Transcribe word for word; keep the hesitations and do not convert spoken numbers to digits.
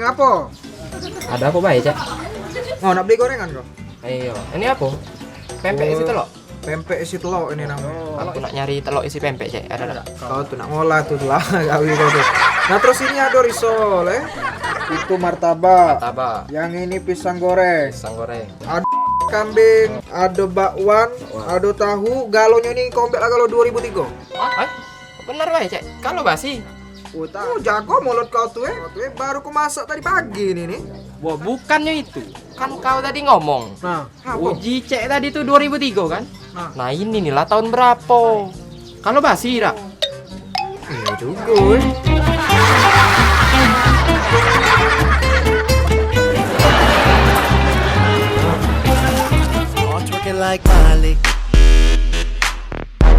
Apo? Ado apo bae, Cek? Oh, nak beli gorengan kau? Iyo. Ini apo? Pempek isi telok? Pempek isi telok ini namonyo. Aku nak nyari telok isi pempek, Cek. Ado dak? Kau tu nak ngolah tu lah, gawe kau tu. Nah, terus ini ado risol, eh. Itu martabak. Martabak. Yang ini pisang goreng. Pisang goreng. Ado kambing, ado bakwan, bakwan, ado tahu, galonyo ni komplit lah galo dua ribu tigo. Hah? Bener bae, Cek. Kalo basi. Oh, tahu jago mulut kau tu, eh. Kau tu, eh, baru ku masak tadi pagi ni, ni. Wah, bukannyo itu. Kan kau tadi ngomong. Nah, apo? Uji cek tadi tu dua ribu tigo kan? Nah. Nah, ini ni lah tahun berapo? Kalo basi dak? Iyo jugo, eh. Twerking like Miley.